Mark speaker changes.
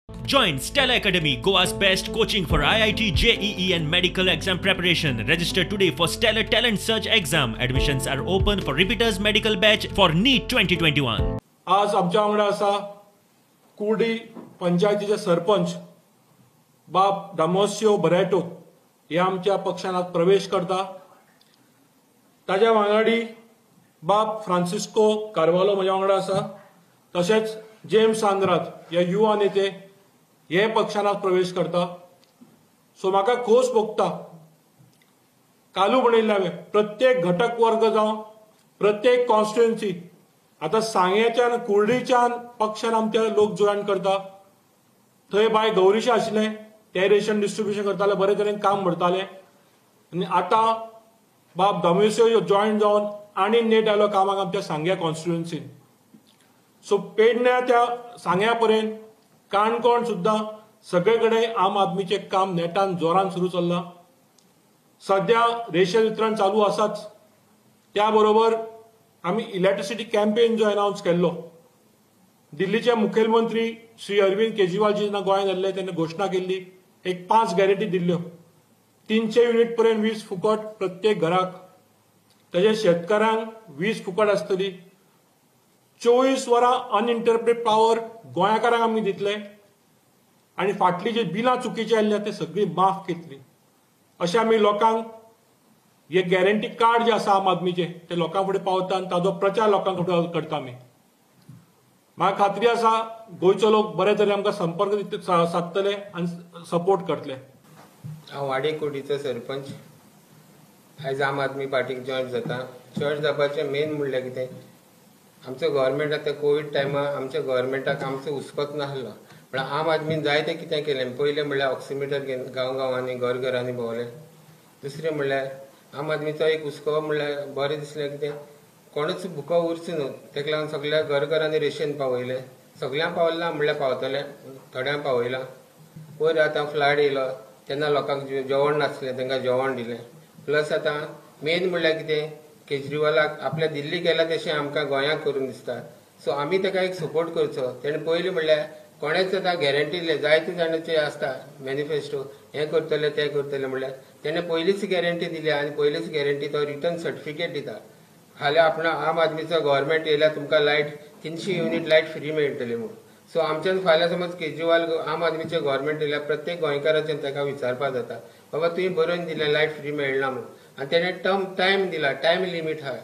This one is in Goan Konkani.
Speaker 1: Join Stella Academy, Goa's best coaching for IIT, JEE and medical exam preparation. Register today for Stellar Talent Search exam. Admissions are open for repeaters medical batch for NEET 2021.
Speaker 2: आज आमच्या वांगडा आसा कुर्डी पंचायतीचे सरपंच बाब दामोसियो बरेटो हे आमच्या पक्षान आज प्रवेश करता. ताज्या वांगडी बाब फ्रांसिस्को कार्वालो म्हज्या वांगडा आसा, तशेंच जेम्स आंद्राद हे युवा नेते हे पक्षान आज प्रवेश करता. सो म्हाका खोस भोगता, कालू म्हणिल्लें हांवें, प्रत्येक घटक वर्ग जावं प्रत्येक कॉन्स्टिट्युएन्सी आतां सांग्याच्यान कुर्डीच्यान पक्षान आमचे लोक जॉयन करता. थंय बाय गौरीशे आशिल्ले, ते रेशन डिस्ट्रिब्युशन करताले, बरे तरेन काम करताले आनी आतां बाब दामोसियो जॉयन जावन आनी नेट आयलो कामाक आमच्या सांग्या कॉन्स्टिट्युएन्सीन. सो पेडण्या त्या सांग्या पर्यंत काणकोण सुद्दां सगळे कडेन आम आदमीचें काम नेटान जोरान सुरू चल्लां. सद्या रेशन वितरण चालू आसाच, त्या बरोबर आमी इलेक्ट्रिसिटी कॅम्पेन जो अनावन्स केल्लो, दिल्लीचे मुखेलमंत्री श्री अरविंद केजरीवालजी जेन्ना गोंयांत आयिल्ले तेन्ना घोशणा केल्ली, एक 5 गॅरंटी दिल्ल्यो, 300 युनिट पर्यंत वीज फुकट प्रत्येक घराक, तशेंच शेतकारांक वीज फुकट आसतली, 24 वरां अनइंटरप्टेड पावर गोंयकारांक आमी दितले आनी फाटली जी बिलां चुकीची आयिल्ली ते सगळी माफ केतली. अशें आमी लोकांक हे गॅरंटी कार्ड जे आसा आम आदमीचे ते लोकां फुडें पावता आनी ताजो प्रचार लोकां फुडें करता आमी. म्हाका खात्री आसा गोंयचो लोक बरे तरेन आमकां संपर्क सादतले आनी सपोर्ट करतले.
Speaker 3: हांव वाडे कुर्डीचो सरपंच. आयज आम आदमी पार्टीक जॉयन जाता. जॉयन जावपाचें मेन म्हणल्यार कितें, आमचो गव्हर्मेंट आतां कोवीड टायमार आमच्या गव्हर्मेंटाक आमचो हुस्कोच नासलो, पण आम आदमीन जायतें कितें केलें. पयलें म्हणल्यार ऑक्सिमिटर घेवन गांव गांवांनी घर घरांनी भोंवले. दुसरें म्हणल्यार आम आदमीचो एक हुस्को म्हणल्यार बरें दिसलें कितें, कोणूच भुको उरचो न्हू, तेका लागून सगळ्या घर घरांनी रेशन पावयलें. सगळ्यांक पावलां म्हणल्यार पावतलें, थोड्यांक पावयलां. पयर आतां फ्लड येयलो तेन्ना लोकांक जेवण नासलें, तांकां जेवण दिलें. प्लस आतां मेन म्हणल्यार कितें, केजरीवालाक आपल्या दिल्ली गेला तशें आमकां गोंयांक करून दिसता. सो आमी ताका एक सपोर्ट करचो. तेणें पयलीं म्हणल्यार कोणेच आतां गॅरंटी दिले, जायते जाणांचे आसता मॅनिफेस्टो, हें करतले तें करतले, म्हणल्यार तेणें पयलींच गॅरंटी दिली आनी पयलींच गॅरंटी तो रिटर्न सर्टिफिकेट दिता. फाल्यां आपणा आम आदमीचो गव्हर्मेंट येयल्यार तुमकां लायट 300 युनिट लायट फ्री मेळटली म्हूण. सो आमच्यान फाल्यां समज केजरीवाल आम आदमीचें गव्हर्मेंट येयल्यार प्रत्येक गोंयकाराच्यान ताका विचारपाक जाता, बाबा तुवें बरोवन दिलें लायट फ्री मेळना म्हूण, आनी तेणें टर्म टायम दिला, टायम लिमीट आहा.